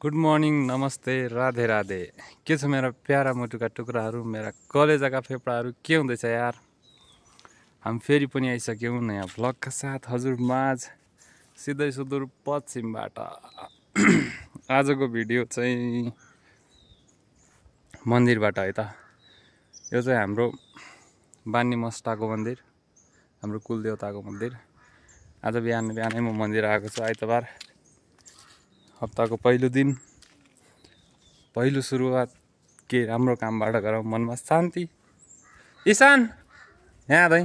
Good morning, नमस्ते, राधे राधे। के छ मेरा प्यारा मुटुका टुक्राहरू, मेरा कलेजाका फेफडाहरू, के हुँदैछ यार? हामी फेरि पनि आइसक्यौँ नयाँ भ्लगका साथ हजुर माझ, सिधै सुदूर पश्चिमबाट। आजको भिडियो चाहिँ मन्दिरबाट है त। यो चाहिँ हाम्रो बानी मस्टाको मन्दिर, हाम्रो कुलदेवताको मन्दिर। आज बिहानै म मन्दिर आएको छु। आइतबार हप्ताको पहिलो दिन, पहिलो सुरुवात के राम्रो कामबाट गरौँ, मनमा शान्ति। ईशान यहाँ आदै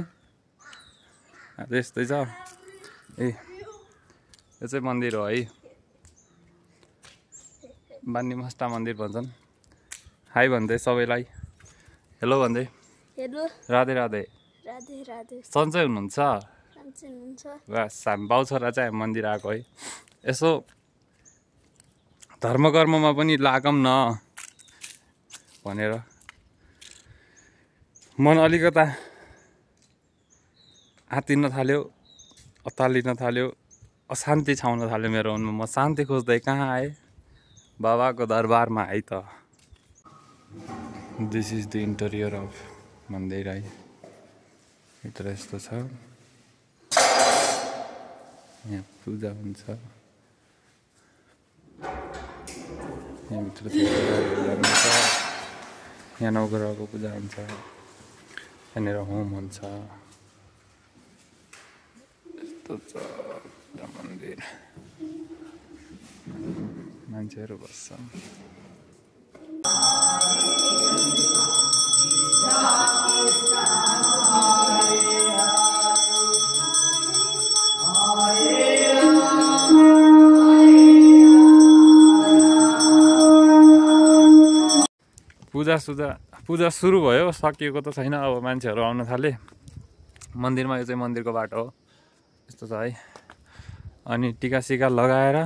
आज यस्तै छ। यो चाहिँ मन्दिर हो है, बानी मस्टा मन्दिर भन्छन्। हाई भन्दै सबैलाई, हेलो भन्दै, हेलो राधे राधे। राधे राधे। सन्चै हुनुहुन्छ? सन्चै हुनुहुन्छ? बस हामी बाउछोरा चाहिँ हामी मन्दिर आएको है। यसो धर्मकर्ममा पनि लागौँ न भनेर मन अलिकता आत्तिन थाल्यो, अत्तालिन थाल्यो, अशान्ति छाउन थाल्यो मेरो मनमा। म शान्ति खोज्दै कहाँ आएँ? बाबाको दरबारमा है त। This is the interior of मन्दिर है। भित्र यस्तो छ, यहाँ पूजा हुन्छ। यहाँभित्र यहाँ नवग्रहको पूजा हुन्छ, यहाँनिर होम हुन्छ। यस्तो छ मन्दिर, मान्छेहरू बस्छन्। पूजा सुरु भयो, सकिएको त छैन। अब मान्छेहरू आउन थाले मन्दिरमा। यो चाहिँ मन्दिरको बाटो हो, यस्तो छ है। अनि टिका सिका लगाएर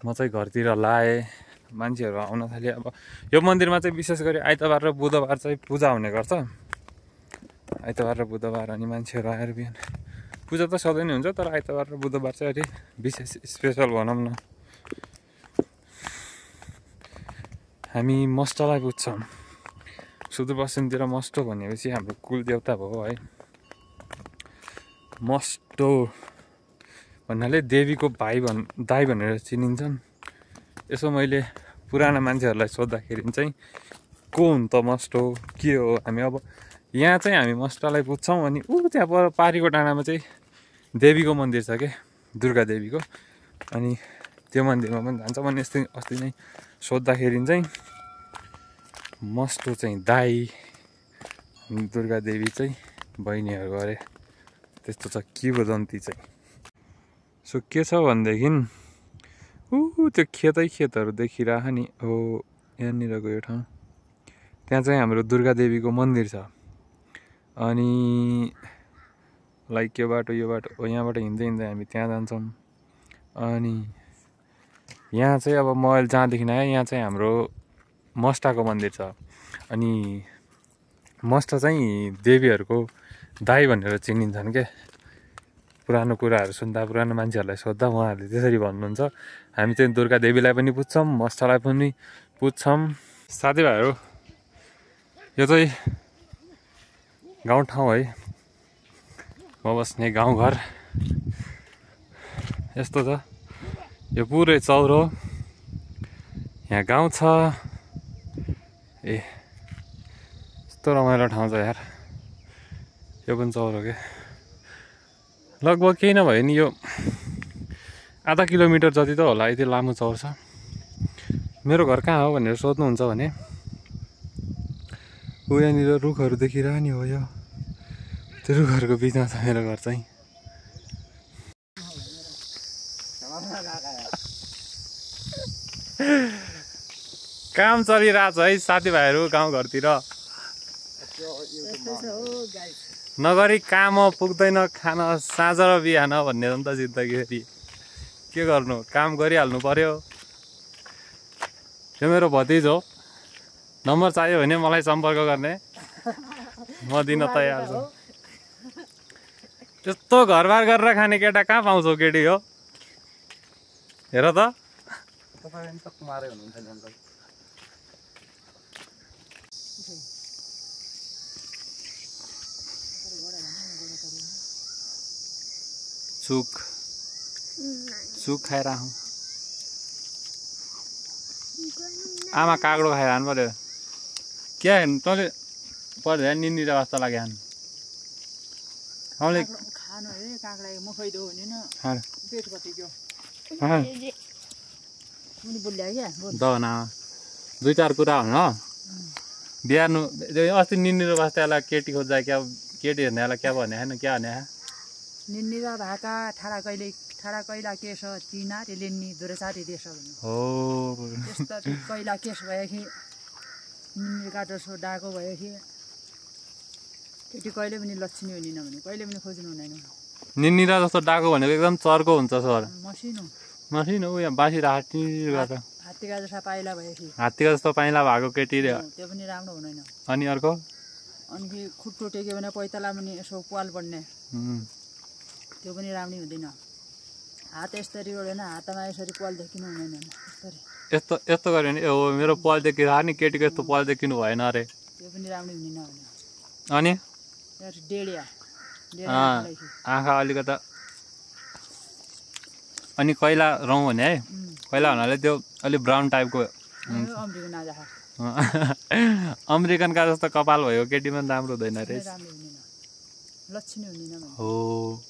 म चाहिँ घरतिर लाएँ, मान्छेहरू आउन थाले। अब यो मन्दिरमा चाहिँ विशेष गरी आइतबार र बुधबार चाहिँ पूजा हुने गर्छ। आइतबार र बुधबार अनि मान्छेहरू आएर बिहान पूजा त सधैँ नै हुन्छ, तर आइतबार र बुधबार चाहिँ अलि विशेष स्पेसल भनौँ न। हामी मस्टलाई बुझ्छौँ। सुदूरपश्चिमतिर मस्टो भनेपछि हाम्रो कुलदेवता भयो है। मस्टो भन्नाले देवीको दाई भनेर चिनिन्छन्। यसो मैले पुराना मान्छेहरूलाई सोद्धाखेरि चाहिँ को हुन् त मस्टो, के हो? हामी अब यहाँ चाहिँ हामी मस्टलाई बुझ्छौँ। अनि त्यहाँ पर पारीको डाँडामा चाहिँ देवीको मन्दिर छ के, दुर्गा देवीको। अनि त्यो मन्दिरमा पनि जान्छौँ। अनि अस्ति नै सोद्धाखेरि चाहिँ मस्टो चाहिँ दाई, दुर्गा देवी चाहिँ बहिनीहरू अरे, त्यस्तो छ किंवदन्ती चाहिँ। सो के छ भनेदेखि त्यो खेतहरू देखिरह नि हो, यहाँनिरको यो ठाउँ। त्यहाँ चाहिँ हाम्रो दुर्गा देवीको मन्दिर छ। अनि लाइक यो बाटो यहाँबाट हिँड्दै हामी त्यहाँ जान्छौँ। अनि यहाँ चाहिँ अब म जहाँदेखि आएँ, यहाँ चाहिँ हाम्रो मस्टाको मन्दिर छ। अनि मस्ट चाहिँ देवीहरूको दाई भनेर चिनिन्छन् के। पुरानो कुराहरू सुन्दा, पुरानो मान्छेहरूलाई सोद्धा उहाँहरूले त्यसरी भन्नुहुन्छ। हामी चाहिँ दुर्गा देवीलाई पनि पुज्छौँ, मस्टलाई पनि पुज्छौँ। साथीभाइहरू, यो चाहिँ गाउँठाउँ है, म बस्ने गाउँघर यस्तो छ। यो पुरै चौरो, यहाँ गाउँ छ। यस्तो रमाइलो ठाउँ छ यार। यो पनि चौरो के, लगभग केही नभए नि यो आधा किलोमिटर जति त होला, यति लामो चौर छ। मेरो घर कहाँ हो भनेर सोध्नुहुन्छ भने यहाँनिर रुखहरू देखिरह नि हो। यो त्यो रुखहरूको बिचमा छ मेरो घर चाहिँ। काम चलिरहेछ है साथीभाइहरू गाउँघरतिर। नगरी काम पुग्दैन, खान साँझ र बिहान भन्ने हो नि त जिन्दगी। फेरि के गर्नु, काम गरिहाल्नु पर्यो। यो मेरो भतिज हो, नम्बर चाहियो भने मलाई सम्पर्क गर्ने, म दिन तयार छु। त्यस्तो घरबार गरेर खाने केटा कहाँ पाउँछौ केटी हो? हेर त तपाईँ त कुमारै हुनुहुन्छ नि अङ्कल चुक खाएर आउँ आमा काँक्रो खाएर हानु पर्यो के तैँले पढ्दा निन्दिएर जस्तो लाग्यो हानु खानु है काँक्रा मुखै दो भने न पेट कति त्यो मुनि बोल्या क्या दन दुई चार कुरा हुन बिहान अस्ति निन्दिएर बस्दालाई केटी खोज्दा क्या केटी हेर्नेलाई क्या भने होइन क्या भने निन्दिरा भाका ठाडा कैला केस चिना रेलेन्नी दुरेसारी देश हो त्यस्तो कैला केस भएपछि निन्दिर काटेर सो डाको भएपछि केटी कहिले पनि लक्ष्मी हुँदैन भने कहिले पनि खोज्नु हुँदैन निन्दिरा जस्तो डाको भनेको एकदम चर्को हुन्छ सर मसिनो उयो बासी हात्ती हात्तीका जस्ता पाइला भएपछि हात्तीका जस्तो पाइला भएको केटी त्यो पनि राम्रो हुँदैन अनि अर्को अनि खुट्टो टेक्यो भने पैताला पनि यसो पाल बढ्ने त्यो पनि राम्रो हुँदैन हात यसरी ओढेन हातमा यसरी पाल देखिनु हुँदैन यस्तो यस्तो गऱ्यो भने हो मेरो पाल देखिनु नि केटीको यस्तो पाल देखिनु भएन अरे त्यो पनि राम्रो हुँदैन अनि डेढिया आँखा अलिकता अनि कैला रौँ भने है कैला हुनाले त्यो अलिक ब्राउन टाइपको अमेरिकनका जस्तो कपाल भयो केटीमा पनि राम्रो हुँदैन अरे हो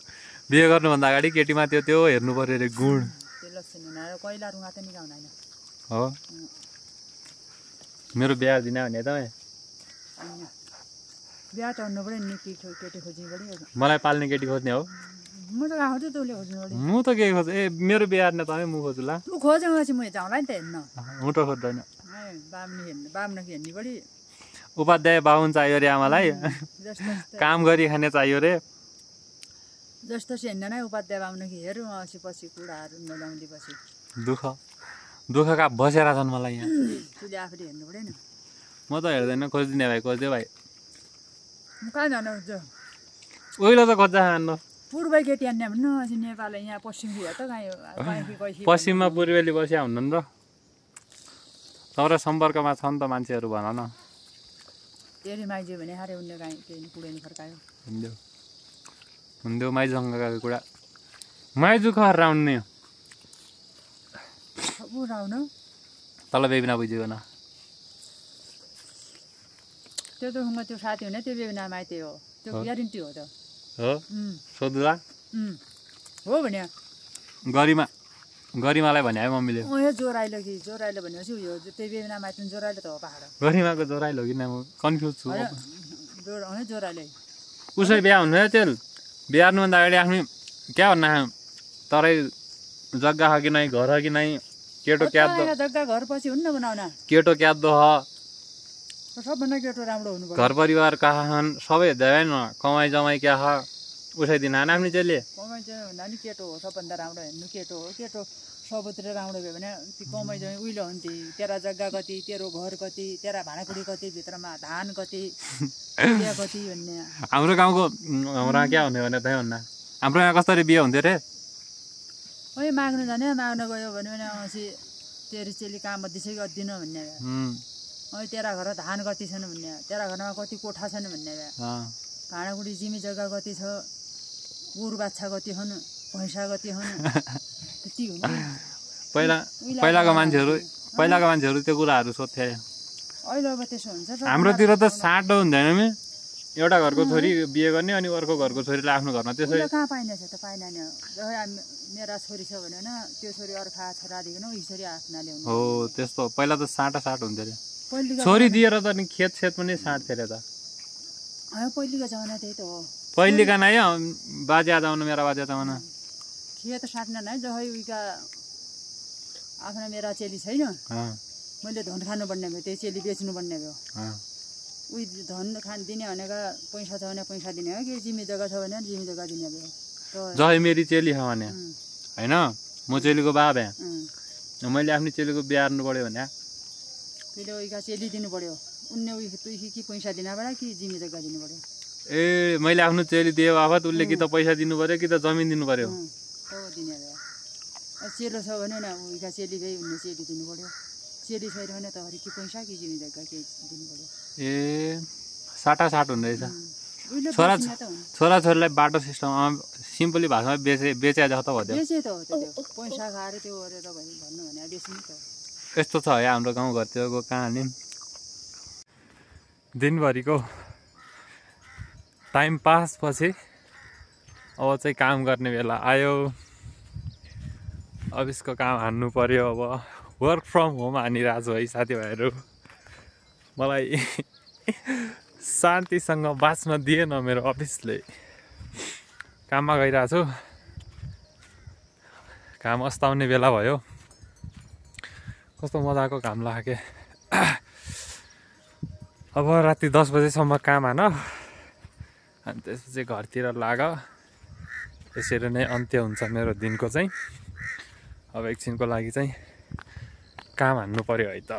बिहे गर्नुभन्दा अगाडि केटीमा त्यो हेर्नु पर्यो अरे गुण हो मेरो बिहा दिन भने तपाईँ बिहा त हुनु पर्यो नि केटी खोज्नु पर्यो मलाई पाल्ने केटी खोज्ने हो म त गएको थिएँ तैँले खोज्नु पर्यो म त के खोज्छु ए मेरो बिहा हेर्न तपाईँ म खोज्छु ला तँ खोजेपछि म जाउँला नि त हेर्न म त खोज्दैन बामन हेर्ने पऱ्यो उपाध्याय बाहुन चाहियो अरे आमालाई काम गरी खाने चाहियो रे जस्तो हेर्न नै उपाध्याय बामन हेरौँ पछि कुराहरू नलाउँदै पछि दुःखका बसेर छन् मलाई यहाँ तैँले आफूले हेर्नु पऱ्यो नि म त हेर्दैन खोजिदिने भाइ खोज्दै भाइ म कहाँ जानु उहिले त खोज्दा खानु पूर्व केटी हान्ने भन्नु अझै नेपाल यहाँ पश्चिम त पश्चिममा पूर्वेली बसिया हुनुहुन्न र तर सम्पर्कमा छ नि त मान्छेहरू भन न तेरि माइज्यू भने हारे उनले गाई केही पुडैनी फर्कायो हुन्थ्यो माइजूसँग गएको कुरा माइजू खर राउन्ने तल बेबिना बुझ्यो न त्यो त त्यो साथी हुने त्यो बेबिना माइती हो त्यो ग्यारेन्टी हो त हो सोध्ला हो भने गरिमालाई भने है मम्मीले जोराइलो भनेपछि उयो त्यो बेबिना माइती जोराइलो त हो पहाड गरिमाको जोराइलो कि म कन्फ्युज छु जोराइलो उसै बिहा हुनु तेल बिहा गर्नुभन्दा अगाडि आफ्नो क्या भन्नु तरै जग्गा हो कि नै घर हो कि नै केटो क्याद्दो जग्गा घर पछि हुन्न बनाउन केटो क्याद्दो ह सबभन्दा केटो राम्रो हुनु पर्यो घर परिवार कहाँ छन् सबै हेर्दै होइन कमाइ जमाइ क्या ह उठाइदिन आफ्नो चेली कमाइ जमाइ भन्दा नि केटो हो सबभन्दा राम्रो हेर्नु केटो हो केटो सबतिर राम्रो भयो भने कमाइ जमाइ उहिले हुन्थे तेरा जग्गा कति तेरो घर कति तेरा भाँडाकुडी कति भित्रमा धान कति कति भन्ने हाम्रो गाउँको हाम्रो क्या हुने भने त्यही भन्दा हाम्रो यहाँ कसरी बिहे हुन्थ्यो रे ओइ माग्नु जाने माग्नु गयो भने पछि तेरो चेली काम दिसै गरिदिनु भन्ने ओइ तेरा घर धान कति छन् भन्ने तेरा घरमा कति कोठा छन् भन्ने भाँडाकुडी जिमी जग्गा कति छ गोरु बाछा कति छन् भैँसा कति छन् त्यति हुने पहिलाको मान्छेहरू त्यो कुराहरू सोध्थे अहिले अब त्यसो हुन्छ हाम्रोतिर त साटो हुँदैन नि एउटा घरको छोरी बिहे गर्ने अनि अर्को घरको छोरीलाई आफ्नो घरमा त्यसै कहाँ पाइने छ त पाइना नि मेरा छोरी छ भने त्यो छोरी अर्का छोरा दिनु यी छोरी आफ्नाले हुनु हो त्यस्तो पहिला त साट हुन्थ्यो अरे छोरी दिएर त नि खेत पनि साट्थे अरे त पहिलेको जमाना त्यही त हो पहिलेका नै बाजे जमाना मेरा बाजे जमाना खेत साट्न नै जही उइका आफ्ना मेरा चेली छैन मैले धन खानु पर्ने भयो त्यही चेली बेच्नु पर्ने भयो उही धन दिने भनेको पैसा छ भने पैसा दिने हो कि जिम्मी जग्गा छ भने जिम्मी जग्गा दिने भयो जही मेरी चेली छ भने होइन म चेलीको बाबा मैले आफ्नो चेलीको बिहा गर्नु पर्यो भने पहिले उहीका चेली दिनु पर्यो उनले उही कि पैसा दिनु पर्यो कि जिम्मी जग्गा दिनु पर्यो ए मैले आफ्नो चेली दिए बापत उसले कि त पैसा दिनु पर्यो कि त जमिन दिनु पर्यो चेलो छ भने न उहीका चेली गई उन्ने चेली दिनु पर्यो चेली छैन भने त हरि के पैसा कि जिमी जग्गा के दिनु पर्यो ए साटासाट हुँदैछ उहिले छोरा बस्ने त हुन् छोराछोरीलाई बाटो सिस्टममा सिम्पली भाषामा बेचे जस्तो भयो त्यो बेचे त हो त्यो पैसा खाएर त्यो गरेर भन्नु भने बेच्नु त यस्तो छ है हाम्रो गाउँघरतिरको कहानी दिनभरिको टाइम पास पछि अब चाहिँ काम गर्ने बेला आयो अफिसको काम हान्नु पर्यो अब वर्क फ्रम होम हानिरहेको छु है साथीभाइहरू मलाई शान्तिसँग बाँच्न दिएन मेरो अफिसले काममा गइरहेको छु काम अस्ताउने बेला भयो कस्तो मजाको घाम लाग्यो अब राति 10 बजेसम्म काम हान अनि त्यसपछि घरतिर लाग यसरी नै अन्त्य हुन्छ मेरो दिनको चाहिँ अब एकछिनको लागि चाहिँ काम हान्नु पर्यो है त